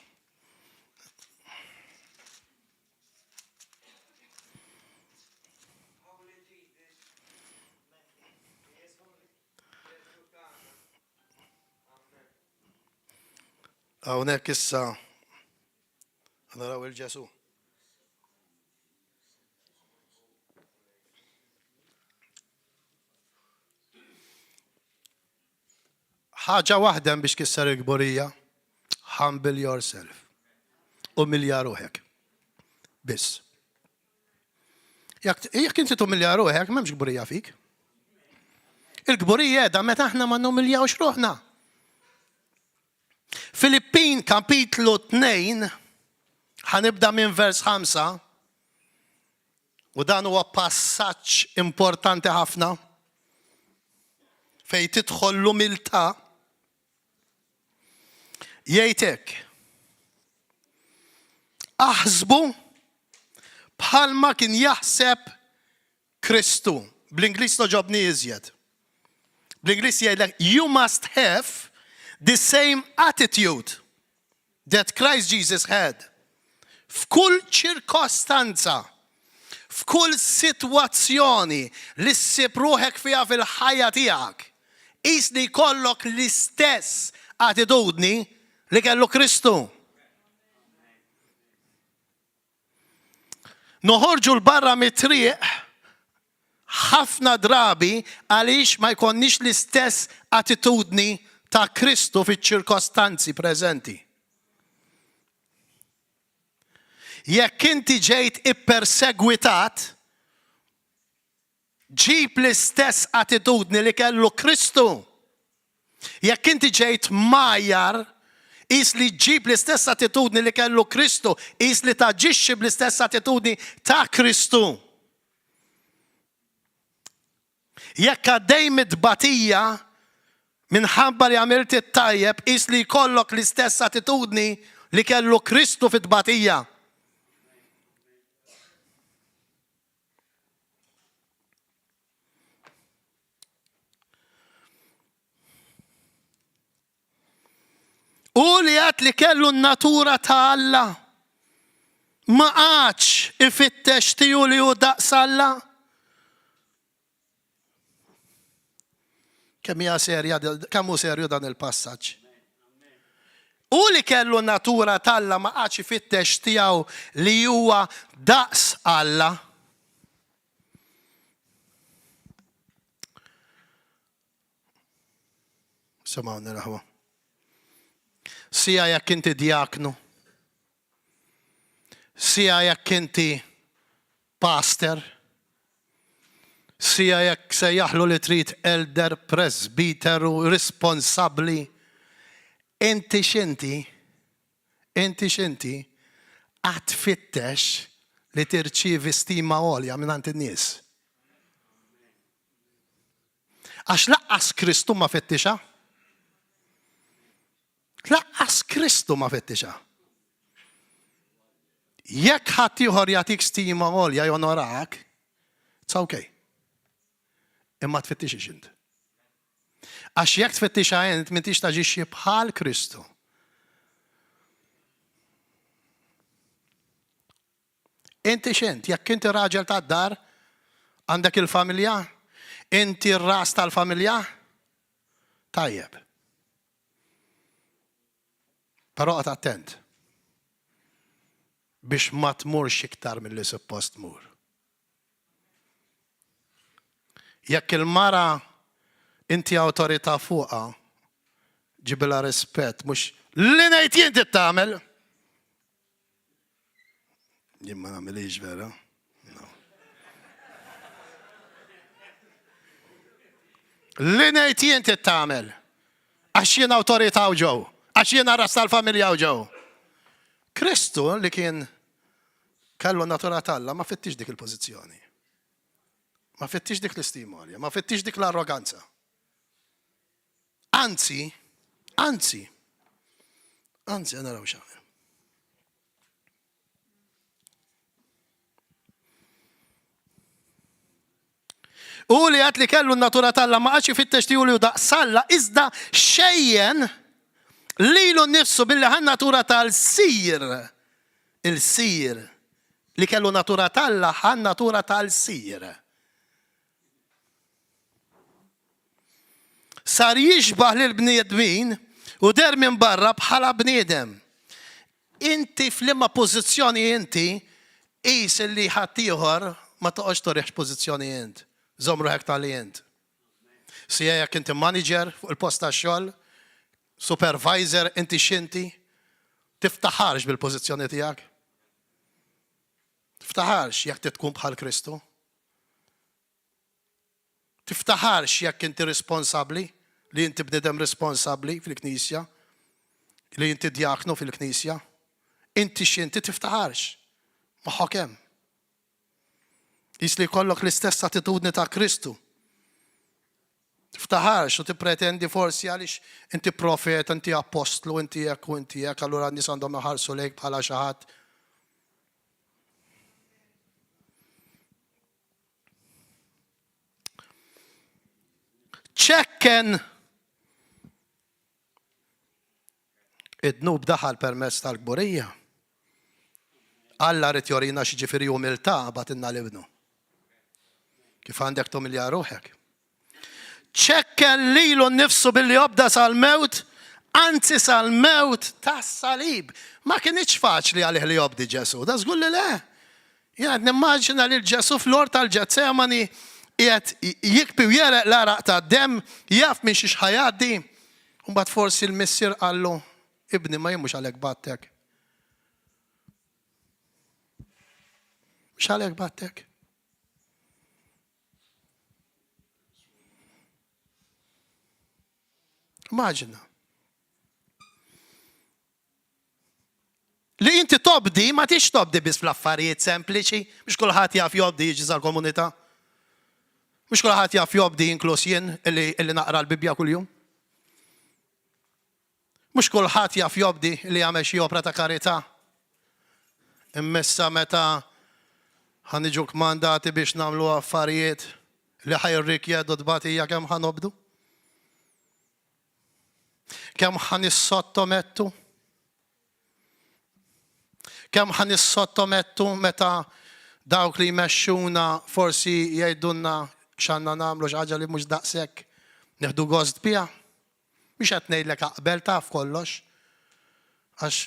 S2: Hawnhekk issa naraw il-Ġesu. Ħaġa waħda biex kisser il-kburija, humble yourself. Umilja ruħek. Biss. Jekk inti tumilja ruħek, m'hemmx kburija fik. Il-kburija qiegħda meta aħna ma numiljawx ruħna. Filippin kapitlu 2 ħanibda minn vers 5 u dan huwa passaġġ importanti ħafna fej tidħol l-umiltà Jgħid hekk, Aħsbu bħalma kien jaħseb Kristu. Bl-Ingliż toġobni iżjed. Bl-Ingliż jgħidlek you must have the same attitude that Christ Jesus had. F'kull ċirkostanza, f'kull sitwazzjoni li ssib ruħek fiha fil-ħajja tiegħek, qis li jkollok l-istess attitudni li kellu Kristu. Noħorġu 'l barra mit-triq ħafna drabi għaliex ma jkollniex l-istess attitudni ta' Kristu fiċ-ċirkostanzi preżenti. Jekk inti ġejt ippersegwitat, ġib l-istess attitudni li kellu Kristu. Jekk inti ġejt mgħajjar, Qis li ġġib l-istess attitudni li kellu Kristu. Qis li taġixxi bl-istess attitudni ta' Kristu. Jekk għaddej mit-tbatija minħabba li għamilt it-tajjeb, qis li jkollok l-istess attitudni li kellu Kristu fit-tbatija. Hu li għad li kellu n-natura ta' Alla, ma qagħadx ifittex tiegħu li hu daqs Alla. Kemm hija serja, kemm hu serju dan il-passaġġ. Hu li kellu natura t'Alla ma qagħadx ifittex tiegħu li huwa daqs Alla. Semgħuni l-aħwa. Sija jekk inti djaknu, sija jekk inti pastor, sija jekk sejjaħlu li trid elder, presbiteru, responsabbli, inti x'inti, inti x'inti, qatt tfittex li tirċievi stima għolja mingħand in-nies. Għax laqqas Kristu ma fittixha. Laqqas Kristu ma fittixha. Jekk ħadd ieħor jagħtik stima għolja jonorak, it's okay. Imma tfittixix int. Għax jekk tfittixha int m'intix taġixxi bħal Kristu. Inti x'int? Jekk inti raġel tad-dar, għandek il-familja, inti r-ras tal-familja, tajjeb. Però qgħod attent biex ma tmurx iktar milli suppost tmur. Jekk il-mara inti awtorità fuqha, ġibilha rispett mhux li ngħid jien trid tagħmel. Jien ma nagħmilix vera. No. Li ngħid jien trid tagħmel. Għax jien awtorità u ġew. Għax jien ras tal-familja u ġew. Kristu li kien kellu natura t'Alla ma fittix dik il-pożizzjoni. Ma fittix dik l-istima ma fittix dik l-arroganza. Anzi, anzi, anzi, naraw x'għamel. U li għat li kellu n-natura t'Alla ma qagħadx ifittex tiegħu li hu daqs Alla, iżda xejjen lilu nnifsu billi ħa natura tal-sir. Il-sir li kellu natura t'Alla ħa natura tal-sir. Sar jixbah lill-bniedmin u deher minn barra bħala bniedem. Inti f'liema pożizzjoni inti, qis illi ħaddieħor ma toqgħodx turih x'pożizzjoni int. Żomm ruħek ta' li int. Sija jekk inti manager fuq il-post tax-xogħol, supervisor, inti x'inti, tiftaħarx bil-pożizzjoni tiegħek. Tiftaħarx jekk trid tkun bħal Kristu. Tiftaħarx jekk inti responsabbli, li inti bniedem responsabbli fil-Knisja, li inti djaknu fil-Knisja. Inti x'inti tiftaħarx. Moħħok hemm. Qis li jkollok l-istess attitudni ta' Kristu. Tiftaħarx u tippretendi forsi għaliex inti profeta, inti appostlu, inti hekk u inti hekk, allura n-nies għandhom iħarsu lejk bħala xi ħadd. Ċekken id-dnub daħal permezz tal-kburija. Alla rid jorina x'ġifieri umiltà bagħtilna l-ibnu. Kif għandek tumilja ruħek. Ċekken lilu nnifsu billi obda sal-mewt, anzi sal-mewt tas-salib. Ma kinitx faċli għalih li jobdi Ġesù, da żgur li le. Jien qed nimmaġina lil Ġesù fl-ort tal-Ġetsemani qiegħed jikbi u jegħreq l-għaraq tad-demm, jaf minn xiex ħa jgħaddi. U mbagħad forsi l-Missier qallu, Ibni, ma jien mhux għalhekk bgħattek. Mhux għalhekk bgħattek. Immaġina. Li inti tobdi ma tix tobdi biss fl-affarijiet sempliċi, mhux kulħadd jaf jobdi jiġi sal-komunità. Mhux kulħadd jaf jobdi inkluż jien illi naqra l-Bibbja kuljum. Mhux kulħadd jaf jobdi li jagħmel xi opra ta' karità. Imma issa meta ħa niġu kmandati biex nagħmlu affarijiet li ħa jirrikjedu tbatija kemm ħa nobdu? Kemm ħa nissottomettu? Kemm ħa nissottomettu meta dawk li jmexxuna forsi jgħidulna x'għandna nagħmlu xi ħaġa li mhux daqshekk nieħdu gost biha? Mhux qed ngħidlek aqbel taf kollox, għax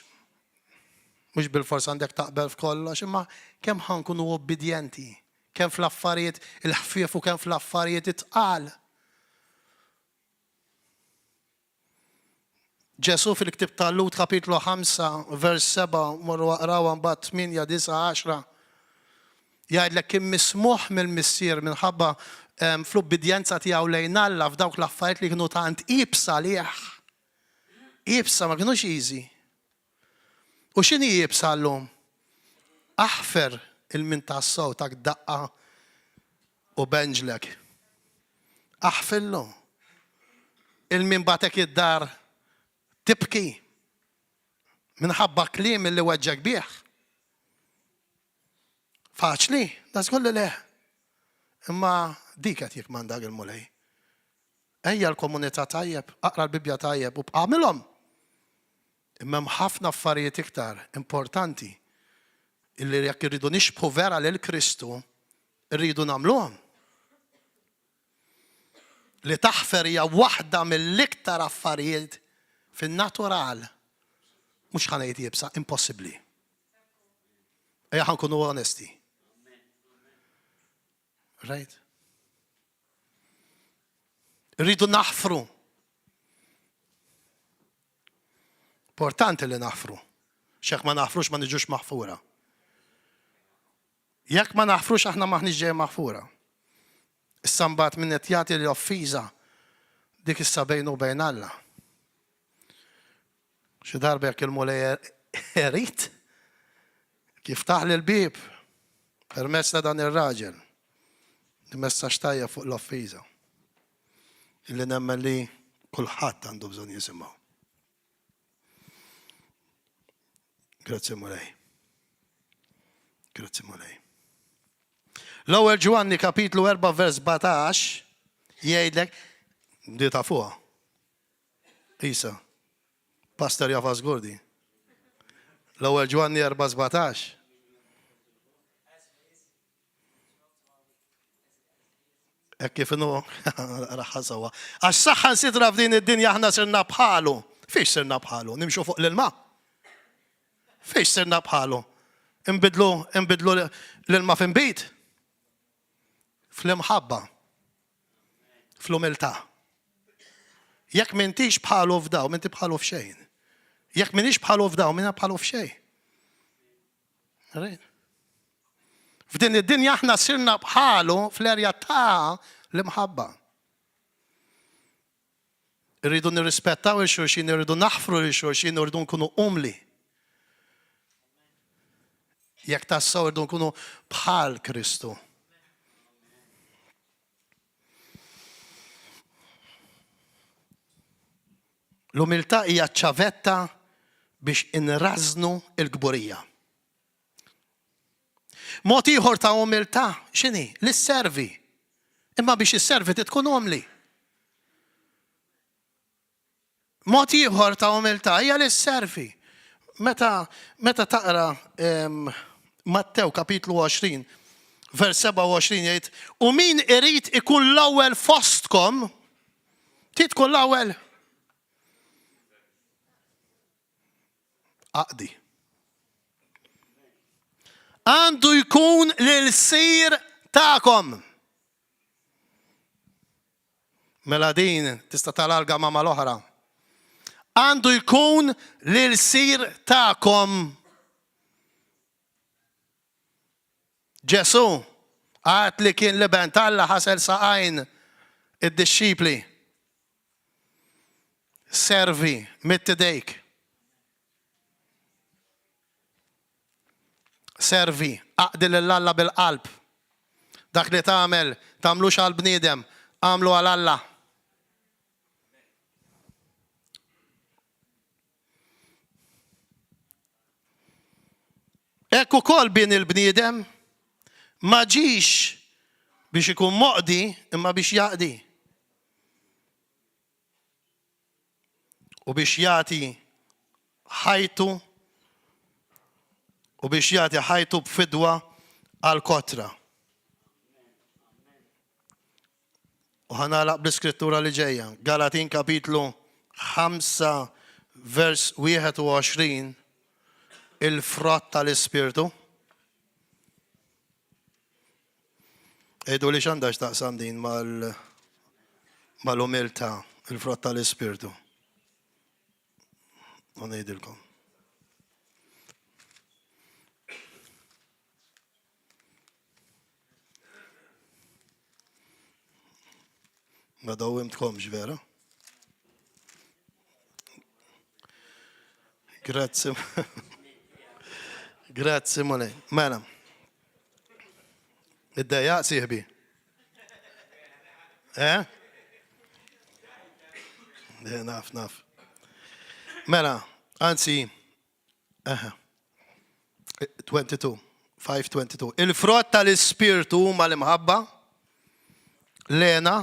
S2: mhux bilfors għandek taqbel f'kollox, imma kemm ħa nkunu ubbidjenti, kemm fl-affarijiet il-ħfief u kemm fl-affarijiet it-tqal. Ġesù fil-ktieb tal-Lhud kapitlu 5 vers 7, morru aqrawha mbagħad 8, 9, 10, Jgħidlek kien mismugħ mill-Missier minħabba fl-ubbidjenza tiegħu lejn Alla f'dawk l-affarijiet li kienu tant iebsa għalih. Iebsa ma kinux easy. U x'inhi iebsa llum? Aħfer il min tassew tak daqqa u benġlek. Aħfirlu. Il min bagħtek id-dar tibki minħabba kliem li weġġek bih. Faċli? Da żgur li le. Imma dik qed jikkmandak il-Mulej. Ejja l-komunità tajjeb, aqra l-Bibbja tajjeb u bqa' għamilhom. Imma hemm ħafna affarijiet iktar importanti illi jekk irridu nixbħu vera lil Kristu, irridu nagħmluhom. Li taħfer hija waħda mill-iktar affarijiet fin-natural, mhux ħa ngħid iebsa, impossibbli. Ejja ħa nkunu onesti. Right? Rridu naħfru. Importanti li naħfru. Xek ma naħfrux ma niġux maħfura. Jekk ma naħfrux aħna maħniex ġej maħfura. Issa mbagħad min qed jagħti l-offiża dik issa bejnu u bejn Alla. Xi darba jekk il-Mulej irid, jiftaħli l-bieb permezz ta' dan ir-raġel li messaġġ tajjeb fuq l-offiża illi nemmen li kulħadd għandu bżonn jisimgħu. Grazzi Mulej. Grazzi Mulej. L-ewwel Ġwanni kapitlu 4 vers 17 jgħidlek di ta' fuqha. Isa. Pastor jafa żgur di. L-ewwel Ġwanni 4:17. Hekk kif inhu raħħa sewwa. Għax saħħa nsitra f'din id-dinja aħna sirna bħalu. Fiex sirna bħalu? Nimxu fuq l-ilma. Fiex sirna bħalu? Imbidlu, imbidlu l-ilma f'imbid. Fl-imħabba. Fl-umiltà. Jekk m'intix bħalu f'daw, m'inti bħalu f'xejn. Jekk m'inix bħalu f'daw, m'ina bħalu f'xejn. F'din id-dinja aħna sirna bħalu fl-erja ta' l-imħabba. Irridu nirrispettaw il-xulxin, irridu naħfru lil xulxin, irridu nkunu umli. Jekk tassew irridu nkunu bħal Kristu. L-umiltà hija ċ-ċavetta biex inrażżnu l-kburija. Mod ieħor ta' umiltà x'inhi? Li sservi. Imma biex isservi trid tkun umli. Mod ieħor ta' umiltà hija li sservi. Meta, meta taqra Mattew kapitlu 20, vers 27 jgħid, u min irid ikun l-ewwel fostkom, trid tkun l-ewwel. Aqdi. Għandu jkun l-sir tagħkom. Mela din tista' talalga ma' mal-oħra. Għandu jkun l-ilsir tagħkom. Ġesù, għad li kien l-Iben t'Alla ħasel saqajn id-dixxipli. Servi, midd idejk. Servi, aqdi lil Alla bil-qalb. Dak li tagħmel, tagħmlux għall-bniedem, agħmlu għal Alla. Hekk ukoll bin il-bniedem ma ġiex biex ikun moqdi imma biex jaqdi. U biex jagħti ħajtu u biex jagħti ħajtu b'fidwa għal kotra. U ħa nagħlaq bl-iskrittura li ġejja. Galatin kapitlu 5 vers 21 il-frott tal-Ispirtu. Għidu li x'għandha x'taqsam din mal mal-umiltà, il-frott tal-Ispirtu. U ngħidilkom. Ma dawwimtkomx vera? Grazzi. Grazzi Mulej. Mela. Id-dejjaq sieħbi. Eh? Naf, naf. Mela, anzi, Eħe. 22, 5:22. Il-frott tal-Ispirtu huma l-imħabba, l-hena,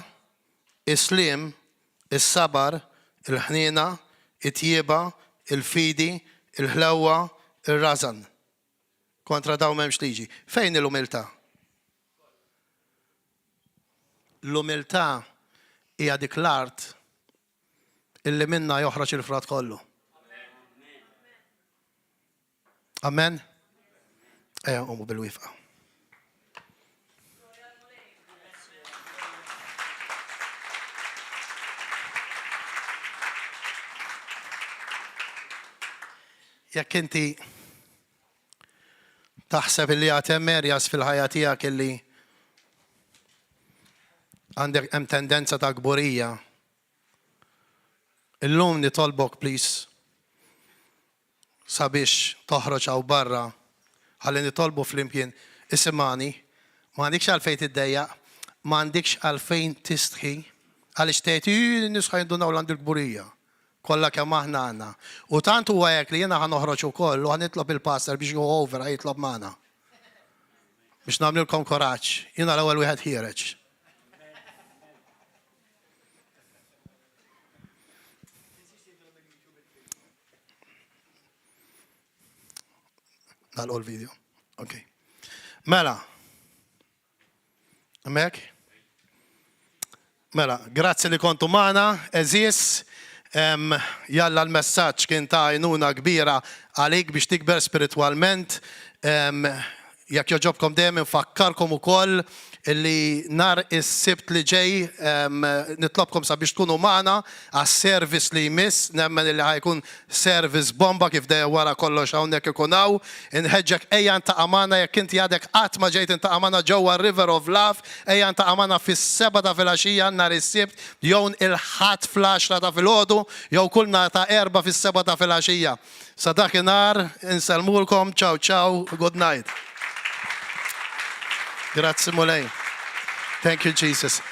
S2: is-sliem, is-sabar, il-ħniena, it-tjieba, il-fidi, il-ħlewwa, ir-rażan. Kontra dawn m'hemmx liġi. Fejn hi l-umiltà? L-umiltà hija dik l-art illi minnha joħroġ il-frott kollu. Amen. Ejja nqumu bil-wifqa. Jekk inti taħseb illi għad hemm areas fil-ħajja tiegħek illi għandek hemm tendenza ta' kburija, illum nitolbok please sabiex toħroġ hawn barra ħalli nitolbu flimkien. Isimgħani, m'għandikx għalfejn tiddejjaq, m'għandikx għalfejn tistħi għaliex tgħid ii n-nies ħa jindunaw li għandi l-kburija. Kollha kemm aħna għandna. U tant huwa hekk li jiena ħa noħroġ ukoll u ħa nitlob il-pastor biex jieħu over ħa jitlob magħna. Biex nagħmlilkom kuraġġ. Jiena l-ewwel wieħed ħiereġ. Nagħlqu l-video. Ok. Mela. Hemmhekk? Mela, grazzi li kontu magħna, għeżież. Jalla l-messaġġ kien ta' għajnuna kbira għalik biex tikber spiritwalment. Jekk jogħġobkom dejjem infakkarkom ukoll li nhar is-Sibt li ġej nitlobkom sabiex tkunu magħna għas-service li jmiss. Nemmen li ħa jkun Service bomba kif dejjem wara kollox hawnhekk ikun hawn. Inħeġġek ejja ntaqa' magħna jekk inti għadek qatt ma ġejt intaqa' magħna ġewwa River of Love, ejja ntaqa' magħna fis-sebgħa ta' filgħaxija nhar is-Sibt jew il-Ħadd fl-għaxra ta' filgħodu jew kull nhar ta' Erbgħa fis-sebgħa ta' filgħaxija. Sa dakinhar insellmulkom ciao ciao good night. Grazzi Mulej. Thank you Jesus.